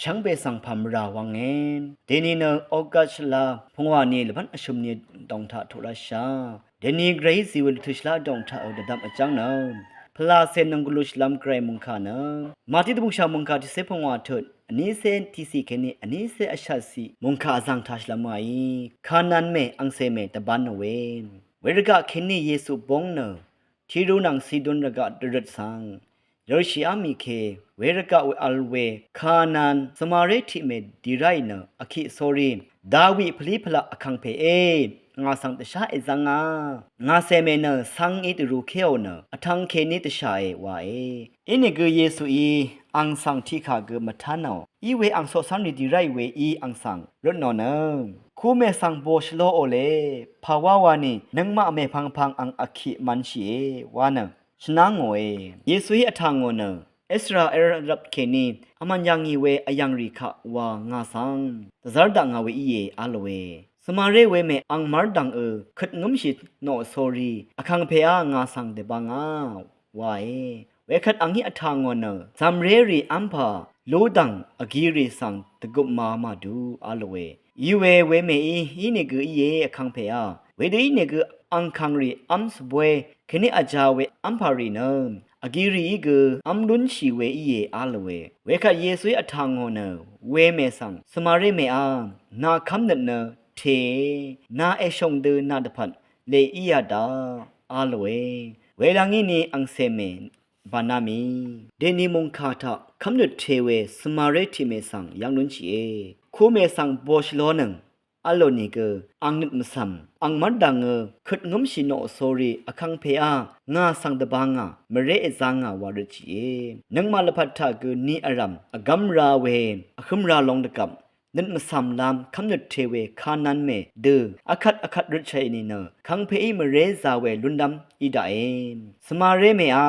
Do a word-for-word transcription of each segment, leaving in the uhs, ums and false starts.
shvngbe svng pà mvrà wv̄nge. Dèni nø August shvla pungwà ni lvbán vshø̀m ni dòng taq tuq rashà. Dèni gvray zì we lvtø̀ shvla dòng taq ø dvdvm vjv́ng nø pvlacè nònggùlu shvlvm gvray mòngkà nø Mati dvbùngshà mòngkà tiqcé pungwà tut vnícé tiqciq kèní vnícé vshàciq mòngkà vzv̀ng taq shvlvm wàí. Kanan mè angcè mè dvbán nò we. Wervgaq kèní Yesu bóng nø Tiru nvng Sidon rvgaq dvrøt svng yv́lshìá mì ke, wervgaq we vl we Kanan Samari tiqmè dì ráì nø vkiq sórí, Dawi pvlí pvlaq vkàngpèé, ngà svng dvshá èzv́ngá. Ngàcè mè nø cv́ngí dvrūkéò nø vtv̄ng kèní dvshàe wae. Inìgø Yesuí ang svng tiqkà gø mvtánò. Iwe ang coqcv́nrì dì ráì we í ang svng røtnò nø, kumè svng bò shvlóò le, pàwáwa ni nøngmaq mèpvngpvng ang vkiq mv̄nshìe wa nø shvná ngòe. Yesuí vtà ngò nø Israel rvp kèní vmv̀n yà ngì we vyv̀ngrì kaq wa ngà svng dvzv́r dakngà we íe a lòe. Svmaré wemè ang mv́rdv̀ng ø køt ngǿmshì noq sórí, vkàngpèá ngà svng dèbāngá wae. Wekvt angí vtà ngò nø zv̀mrérì v́mpà lúdv̀ng vgirì svng dvgupma màdu a lòe. Iwe wemèí ínìgø íe, vkàngpèá wedø ínìgø angkàngrì v́m svbwe kèní vjā we v́mpàrì nø vgirìí gø v́m lúnshì we íe a lòe. Wekvt Yesuí vtà ngò nø wemè svng, Svmaré mèá, nà kv́mnøt nø tèe, nà èshòng dø nà dvpvt lè íā daq a lòe. Welv̀ngí ni angcè mè bànamì dèni mòngkà taq kv́mnøt te we Svmaré tiqmè svng yv́ng lúnshìe. Kumè svng bò shvlonøng vlò nìgø ang nøt mvcv̀m, ang mv́rdv̀ng ø køt ngǿmshì noq sórí, vkàngpèá ngà svng dvbāngà, mvré èzāngà wa røtshìe. Nøngmaq lvpat taq gø ni vrv̀m vgv́m ra we vhǿm ra long dvgvp nøt mvcv̀mlv́m kv́mnøt te we Kanan mè dø akvt akvt røtshàì nìnø, kàngpèí mvré zā we lúnlv́m í daqe. Svmaré mèá,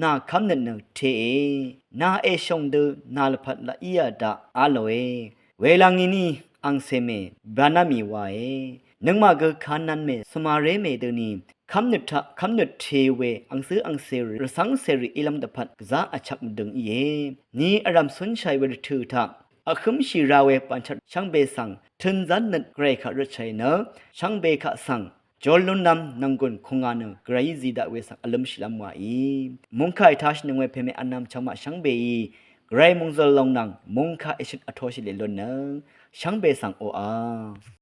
nà kv́mnøt nø tèe, nà èshòng dø nà lvpat laq íā daq a lòe. Welv̀ngí ni angcè mè bànamì wae. Nøngmaq gø Kanan mè Svmaré mè døni kv́mnøt taq kv́mnøt te we angcǿ angcèrì rvcv́ngcèrì ílv́m dvpvt gvzá vchvk mvdøng íe. Ni vrv̀m cúnshàì we rvtø̀ taq vhǿmshì ra we bànchvt shvngbe svng tø̄nzán nøt gvray kaq røtshàì nø, shvngbe kaq svng jol lúnlv́m nònggùn kùngà nø gvrayí zí daq we svng vlǿmshìlv́m wàí. Mòngkà ètāshìnøng we pèmè vnv̄m chv̄ngmaq shvngbeí gvray mòngzøl long nvng mòngkà èshøt vtoshì lè lunnøng shvngbe svng oqà